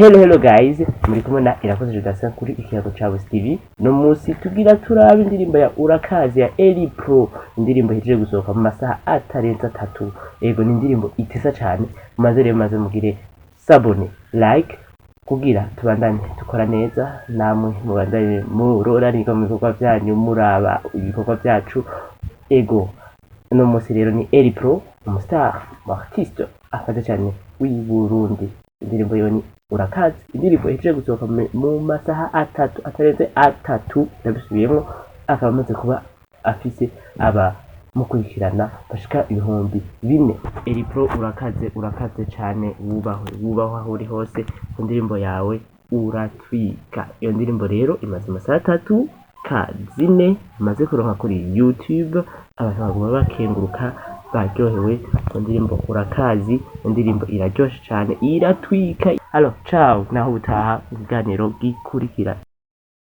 Hello, hello guys, muri kumwe na Irakoze Judasin kuri Ikiyago ca Bose TV. No musi tugira turabe indirimbo ya Urakazi ya Eli Pro, indirimbo ihejeje gusohoka mu masaha atarenze 3. Ego, ni indirimbo itesa cane. Maze rero maze mugire s'abonner, like, kugira tubandanye dukora neza, namwe mubandanye muroranirwa mu bikorwa vyanyu, muraba ibikorwa vyacu. Ego, uno musi rero ni Eli Pro, umustar, umu artiste akaze cane w'i Burundi. Indirimbo yiwe ni Urakazi, indirimbo ihejeje gusohoka mu masaha 3, atarenze 3, ndabisubiyemwo, akaba amaze kuba afise abamukurikirana bashika 4000. Eli Pro, urakaze, urakaze cane, wubahwe, wubahwe aho uri hose ku ndirimbo yawe Uratwika. Iyo ndirimbo rero imaze amasaha 3 kazine imaze kuronka kuri YouTube, abantu baguma bakenguruka, baryohewe ku ndirimbo Urakazi. Indirimbo iraryoshe cane, iratwika. Alors, ciao, naho ubutaha, ikiganiro gikurikira.